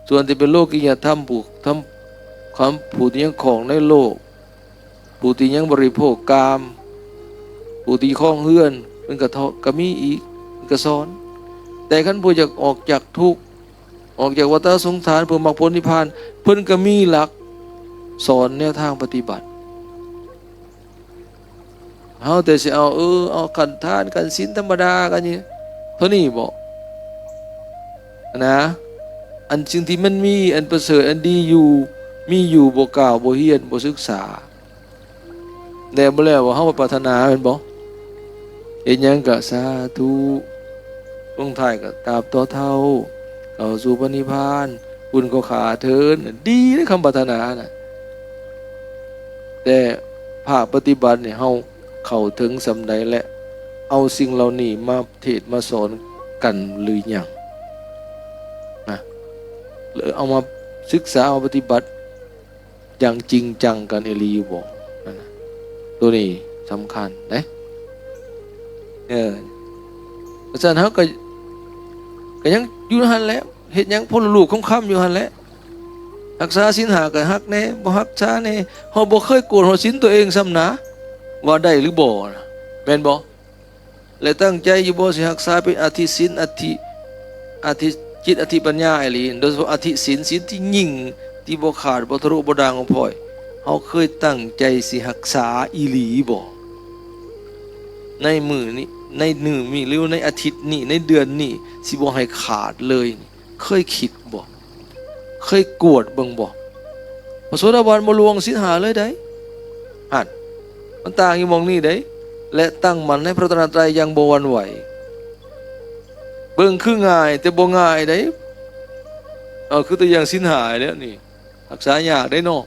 ສ່ວນທີ່ເປັນໂລກິຍະທຳ ຜູ້ທຳ ຄຳ ຜູ້ທີ່ຍັງຂ້ອງໃນໂລກ ຜູ້ທີ່ຍັງບໍລິໂພກກາມ ຜູ້ທີ່ຄອງເຮືອນ ເພິ່ນກໍເທາະ ກໍມີອີກ ເພິ່ນກໍສອນ. ແຕ່ຄັນຜູ້ຢາກອອກຈາກທຸກ ອອກຈາກວັດຕະສົງສານ ເພື່ອມັກຜົນນິບພານ ເພິ່ນກໍມີຫຼັກສອນແນວທາງປະຕິບັດ. ເຮົາແຕ່ຊິເອົາ ເອີ ເອົາຂັ້ນທານ ຂັ້ນສິນທຳມະດາກັນນີ້ ເທົ່ານີ້ບໍ? ນະ ອັນສິ່ງທີ່ມັນມີ ອັນປະເສີດ ອັນດີຢູ່ ມີຢູ່ ບໍ່ກ່າວ ບໍ່ຮຽນ ບໍ່ສຶກສາ ແລ້ວບໍ່ແລ້ວ ເຮົາບໍ່ປາດຖະໜາແມ່ນບໍ່? ເຮັດຫຍັງກະສາທຸ ລົງທ້າຍກະຕາບຕໍ່ເທົ່າ ເຂົ້າສູ່ພະນິບພານ ບຸນກໍຂ້າເທີນ ດີເດ້ຄຳປາດຖະໜານະ. ແຕ່ພາກປະຕິບັດນີ້ ເຮົາເຂົ້າເຖິງສ່ຳໃດ ແລະ ເອົາສິ່ງເຫຼົ່ານີ້ມາເທດມາສອນກັນຫຼືຍັງນະ? ຫຼືເອົາມາສຶກສາ ເອົາມາປະຕິບັດ ຢ່າງຈິງຈັງກັນອີ່ຫຼີຢູ່ບໍ່? ນັ້ນນະ ໂຕນີ້ສຳຄັນເດ້. ເອີ ເພາະສະນັ້ນເຮົາກໍ ກໍຍັງຢູ່ຫັ້ນແຫຼະ ເຮັດຫຍັງພົ້ນລູກໆຄ່ຳໆຢູ່ຫັ້ນແຫຼະ. ຮັກສາສິນຫ້າກໍຮັກແດ່ ບໍ່ຮັກສາແດ່ ເຮົາບໍ່ເຄີຍກວດຫົວສິນຕົວເອງຊ້ຳນະ ວ່າໄດ້ຫຼືບໍ່ນະ ແມ່ນບໍ່? ແລະ ຕັ້ງໃຈຢູ່ບໍ່ ຊິຮັກສາເປັນອະທິສິນ ອະທິ ອະທິຈິດ ອະທິປັນຍາອີ່ຫຼີ ໂດຍສະເພາະອະທິສິນ ສິນທີ່ຍິ່ງ ທີ່ບໍ່ຂາດ ບໍ່ທະລຸ ບໍ່ດ່າງບໍ່ພ້ອຍ ເຮົາເຄີຍຕັ້ງໃຈຊິຮັກສາອີ່ຫຼີບໍ່? ໃນມື້ນີ້ ໃນມື້ນີ້ ຫຼືໃນອາທິດນີ້ ໃນເດືອນນີ້ ຊິບໍ່ໃຫ້ຂາດເລີຍ ເຄີຍຄິດບໍ່? ເຄີຍກວດເບິ່ງບໍ່? ພະໂສດາບັນບໍ່ລ່ວງສິນຫ້າເລີຍໃດ໋ ຫັ້ນ ມັນຕ່າງຢູ່ໝ່ອງນີ້ໃດ໋ ແລະ ຕັ້ງໝັ້ນໃນພະລັດຕະນະໄຕຢ່າງບໍ່ຫວັ່ນໄຫວ. ເບິ່ງຄືງ່າຍ ແຕ່ບໍ່ງ່າຍໃດ໋ ເອົາ ຄືຕົວຢ່າງສິນຫ້າແລ້ວນີ້ ຮັກສາຍາກໃດ໋ເນາະ.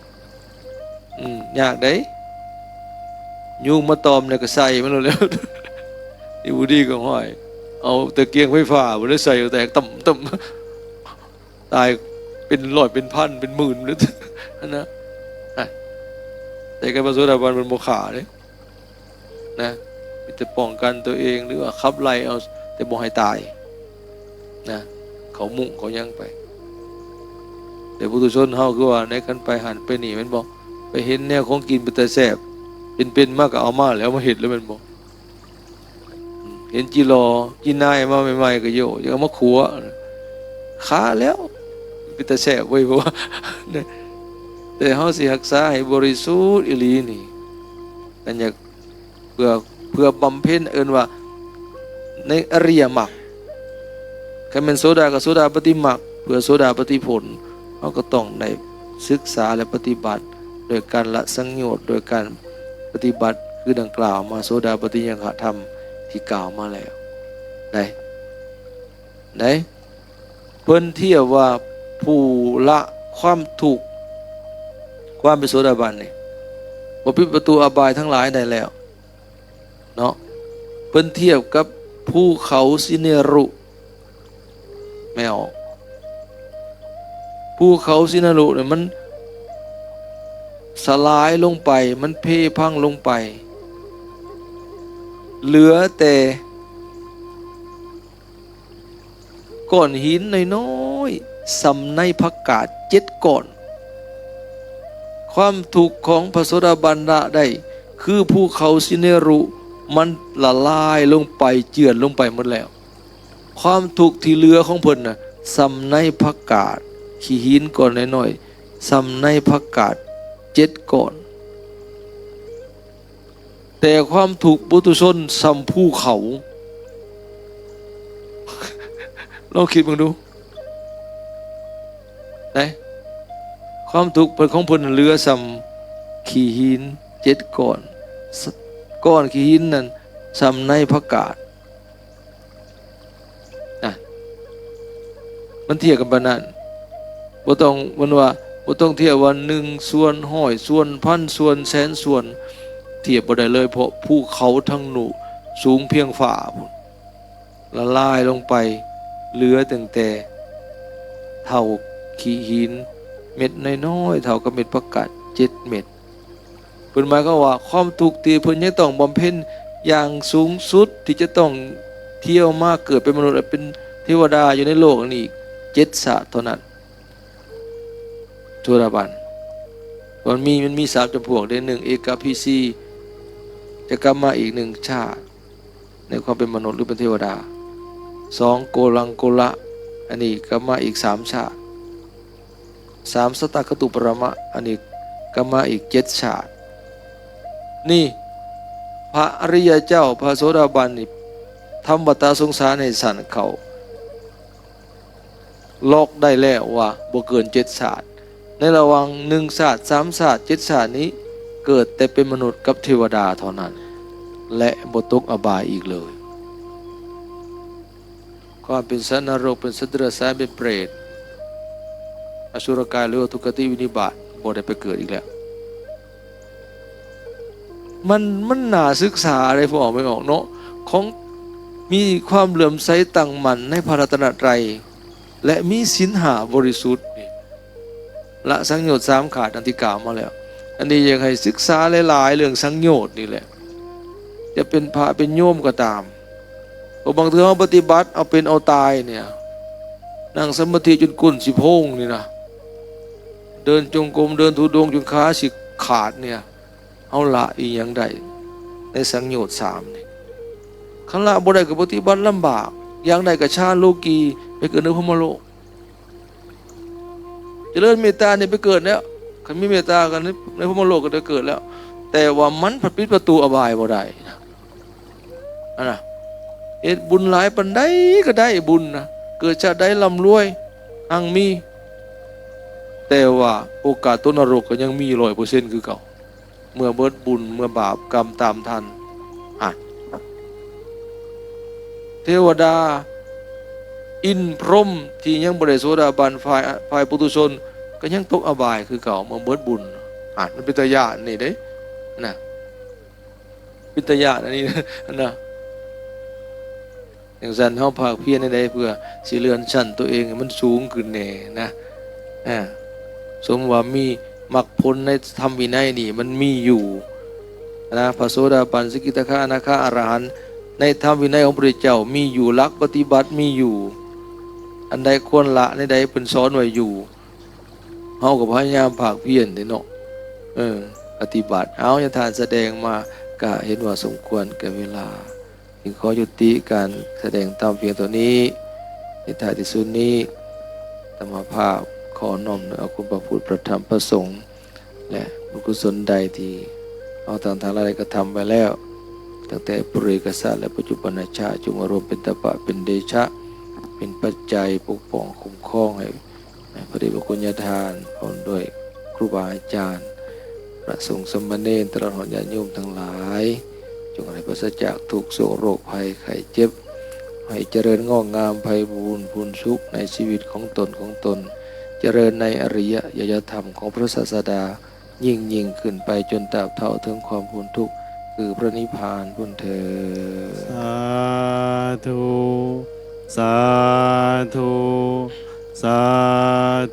ອືມ ຍາກໃດ໋ ຍຸງມາຕອມແລ້ວກໍໃສ່ມັນໂລດແລ້ວ ດີບໍ່ດີກໍຫ້ອຍ ເອົາຕະກຽງໄຟຟ້າບໍ່ໄດ້ໃສ່ ແຕກຕ່ຳໆ ຕາຍເປັນຮ້ອຍເປັນພັນເປັນໝື່ນ ຫັ້ນນະ. ອະ ແຕ່ກັນພະໂສດາບັນມັນບໍ່ຂ້າເດ້ນະ ມີແຕ່ປ້ອງກັນຕົວເອງ ຫຼືວ່າຂັບໄລ່ເອົາ ແຕ່ບໍ່ໃຫ້ຕາຍນະ ເຂົາມຸງເຂົາຫຍັງໄປ. ແຕ່ປຸຖຸຊົນເຮົາຄືວ່າໃນ ຄັນໄປຫັ້ນໄປນີ້ແມ່ນບໍ່? ໄປເຫັນແນວຂອງກິນເປັນຕາແຊບ ເປັນໆມາກໍເອົາມາແລ້ວ ມາເຮັດແລ້ວແມ່ນບໍ່? ເຫັນຈີ່ລໍ ຈີ່ນາຍມາໃໝ່ໆກໍໂຢ ຢາກເອົາມາຂົ້ວ ຄາແລ້ວ ເປັນຕາແຊບເວີຍ ເພາະວ່າ ແຕ່ເຮົາຊິຮັກສາໃຫ້ບໍລິສຸດອີ່ຫຼີນີ້ ອັນຢາກ ເພື່ອ ເພື່ອບຳເພັນ ເອີ້ນວ່າໃນອະລິຍະມັກ ຄັນແມ່ນໂສດາກໍໂສດາປະຕິມັກ ເພື່ອໂສດາປະຕິຜົນ ເຮົາກໍຕ້ອງໄດ້ສຶກສາ ແລະ ປະຕິບັດ ໂດຍການລະສັງໂຍດ ໂດຍການປະຕິບັດຄືດັ່ງກ່າວມາ ໂສດາປັດຕິຍະກະທຳທີ່ກ່າວມາແລ້ວ ໄດ້ ໄດ້ ເພິ່ນທຽບວ່າຜູ້ລະຄວາມທຸກ ຄວາມເປັນໂສດາບັນນີ້ ບໍ່ປິດປະຕູອະບາຍທັງຫຼາຍໄດ້ແລ້ວເນາະ ເພິ່ນທຽບກັບພູເຂົາສິເນຣຸ ແມ່ນ ພູເຂົາສິເນຣຸນີ້ມັນສະຫຼາຍລົງໄປ ມັນເພພັງລົງໄປ ເຫຼືອແຕ່ ກ້ອນຫີນນ້ອຍໆ ສ່ຳໃນຜັກກາດເຈັດກ້ອນ. ຄວາມທຸກຂອງພະໂສດາບັນລະໄດ້ ຄືພູເຂົາສິເນຣຸ ມັນລະລາຍລົງໄປ ເຈື່ອນລົງໄປໝົດແລ້ວ. ຄວາມທຸກທີ່ເຫຼືອຂອງເພິ່ນນະ ສ່ຳໃນຜັກກາດຂີ້ຫີນກ້ອນນ້ອຍໆ ສ່ຳໃນຜັກກາດເຈັດກ້ອນ. ແຕ່ຄວາມທຸກປຸຖຸຊົນສ່ຳພູເຂົາ. ລອງຄິດເບິ່ງດູ ໄດ້ ຄວາມທຸກເພິ່ນ ຂອງເພິ່ນເຫຼືອສ່ຳຂີ້ຫີນເຈັດກ້ອນ ກ້ອນຂີ້ຫີນນັ້ນສ່ຳໃນຜັກກາດ. ນະ ມັນທຽບກັນປານນັ້ນ. ບໍ່ຕ້ອງ ມັນວ່າ ບໍ່ຕ້ອງທຽບວ່າໜຶ່ງສ່ວນຮ້ອຍ ສ່ວນພັນ ສ່ວນແສນ ສ່ວນ ທຽບບໍ່ໄດ້ເລີຍ ເພາະພູເຂົາທັງໜູສູງພຽງຟ້າພຸ້ນ ລະລາຍລົງໄປ ເຫຼືອຕັ້ງແຕ່ເທົ່າຂີ້ຫີນເມັດນ້ອຍໆ ເທົ່າກັບເມັດຜັກກາດເຈັດເມັດ. ເພິ່ນໝາຍຄວາມວ່າ ຄວາມທຸກທີ່ເພິ່ນຍັງຕ້ອງບຳເພັນຢ່າງສູງສຸດ ທີ່ຈະຕ້ອງທຽວມາເກີດເປັນມະນຸດ ແລະ ເປັນເທວະດາຢູ່ໃນໂລກນີ້ ເຈັດຊາດເທົ່ານັ້ນ. ໂສດາບັນ. ມັນມີ ມັນມີສາມຈຳພວກເດ້ ໜຶ່ງ ເອກະພິສີ ຈະກັບມາອີກໜຶ່ງຊາດ ໃນຄວາມເປັນມະນຸດ ຫຼື ເປັນເທວະດາ. ສອງ ໂກລັງໂກລະ ອັນນີ້ກັບມາອີກສາມຊາດ. ສາມ ສັດຕະຄະຕຸປະລະມະ ອັນນີ້ກັບມາອີກເຈັດຊາດ. ນີ້ ພະອະລິຍະເຈົ້າ ພະໂສດາບັນນີ້ ທຳວັດຕະສົງສານໃຫ້ສັ້ນເຂົ້າ ລັອກໄດ້ແລ້ວວ່າບໍ່ເກີນເຈັດຊາດ. ໃນລະຫວ່າງໜຶ່ງຊາດ ສາມຊາດ ເຈັດຊາດນີ້ ເກີດແຕ່ເປັນມະນຸດກັບເທວະດາເທົ່ານັ້ນ ແລະ ບໍ່ຕົກອະບາຍອີກເລີຍ. ຄວາມເປັນສັດນະລົກ ເປັນສັດເດຍລະສານ ເປັນເປດ ອະສຸລະກາຍ ຫຼືວ່າທຸກຄະຕິວິນິບາດ ບໍ່ໄດ້ໄປເກີດອີກແລ້ວ. ມັນ ມັນໜ້າສຶກສາເດ້ ພໍ່ແມ່ພີ່ນ້ອງເນາະ ຂອງ ມີຄວາມເຫຼື້ອມໃສຕັ້ງໝັ້ນໃນພະລັດຕະນະໄຕ ແລະ ມີສິນຫ້າບໍລິສຸດນີ້ ລະສັງໂຍດສາມຂາດ ດັ່ງທີ່ກ່າວມາແລ້ວ. ອັນນີ້ຢາກໃຫ້ສຶກສາຫຼາຍໆ ເລື່ອງສັງໂຍດນີ້ແຫຼະ ຈະເປັນພະເປັນໂຍມກໍຕາມ. ເພາະບາງເທື່ອເຮົາປະຕິບັດເອົາເປັນເອົາຕາຍນີ້ ນັ່ງສະມາທິຈົນກົ້ນຊິໂພງນີ້ນະ ເດີນຈົງກົມ ເດີນທຸດົງຈົນຂາຊິຂາດນີ້ ເຮົາລະອີ່ຫຍັງໄດ້ໃນສັງໂຍດສາມນີ້? ຄັນລະບໍ່ໄດ້ກໍປະຕິບັດລຳບາກ. ຢ່າງໃດກໍຊານໂລກີ ໄປເກີດໃນພົມມະໂລກ. ຈະເລີນເມດຕານີ້ໄປເກີດແລ້ວ. ຄັນມີເມດຕາກັນໃນ ໃນພົມມະໂລກກໍໄດ້ເກີດແລ້ວ. ແຕ່ວ່າມັນພັດປິດປະຕູອະບາຍບໍ່ໄດ້ນະ. ອັນນະ ເຮັດບຸນຫຼາຍປານໃດກໍໄດ້ບຸນນະ, ເກີດຊາດໃດລ່ຳລວຍຮັ່ງມີ, ແຕ່ວ່າໂອກາດຕົກນະລົກກໍຍັງມີຮ້ອຍເປີເຊັນຄືເກົ່າ. ເມື່ອເບິດບຸນ ເມື່ອບາບກຳຕາມທັນ. ອາ ເທວະດາ ອິນ ພົມ ທີ່ຍັງບໍ່ໄດ້ໂສດາບັນ ຝ່າຍ ຝ່າຍປຸຖຸຊົນ ກໍຍັງຕົກອະບາຍຄືເກົ່າ ເມື່ອເບິດບຸນ. ອາ ມັນເປັນຕາຢ້ານນີ້ເດ້ ນະ. ເປັນຕາຢ້ານອັນນີ້ນະ. ຈັ່ງຊັ້ນເຮົາພາກພຽນໃດໆ ເພື່ອຊິເລື່ອນຊັ້ນຕົວເອງໃຫ້ມັນສູງຂຶ້ນແດ່ນະ. ອາ ສົມວ່າມີມັກຜົນໃນທຳວິໄນນີ້ມັນມີຢູ່ນະ, ພະໂສດາບັນ ສະກິດທາຄາ ອະນາຄາ ອະລະຫັນ ໃນທຳວິໄນຂອງພະພຸດທະເຈົ້າມີຢູ່, ຫຼັກປະຕິບັດມີຢູ່, ອັນໃດຄວນລະ ໃນໃດເພິ່ນສອນໄວ້ຢູ່, ເຮົາກໍພະຍາຍາມພາກພຽນເດ້ເນາະ ເອີ ປະຕິບັດ. ເອົາ ຍາທ່ານສະແດງມາ ກະເຫັນວ່າສົມຄວນແກ່ເວລາ. ຈຶ່ງຂໍຍຸຕິການສະແດງທຳພຽງເທົ່ານີ້. ໃນທ້າຍທີ່ສຸດນີ້ ອາດຕະມາພາບຂໍນ້ອມເອົາຄຸນພະພຸດ ພະທຳ ພະສົງ ແລະ ບຸນກຸສົນໃດທີ່ເຮົາທັງ ທັງຫຼາຍໄດ້ກະທຳໄວ້ແລ້ວ ຕັ້ງແຕ່ປຸເຣກະຊາດ ແລະ ປັດຈຸບັນນະຊາດ ຈົ່ງມາລວມເປັນຕະປະ ເປັນເດຊະ ເປັນປັດໄຈປົກປ້ອງຄຸ້ມຄອງໃຫ້ ໃຫ້ພະເດດພະຄຸນຍາທ່ານ ພ້ອມດ້ວຍຄູບາອາຈານ ພະສົງສາມະເນນ ຕະຫຼອດຮອດຍາດໂຍມທັງຫຼາຍ ຈົ່ງໃຫ້ປາສະຈາກທຸກໂສກໂລກໄພໄຂ້ເຈັບ, ໃຫ້ຈະເລີນງອກງາມໄພບູນພູນສຸກໃນຊີວິດຂອງຕົນ ຂອງຕົນ, ຈະເລີນໃນອະລິຍະຍະທຳຂອງພະສາສະດາ ຍິ່ງໆຂຶ້ນໄປຈົນຕາບເທົ່າເຖິງຄວາມພົ້ນທຸກ ຄືພະນິບພານພຸ້ນເທີ້ນ. ສາທຸ ສາທຸ ສາ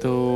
ທຸ.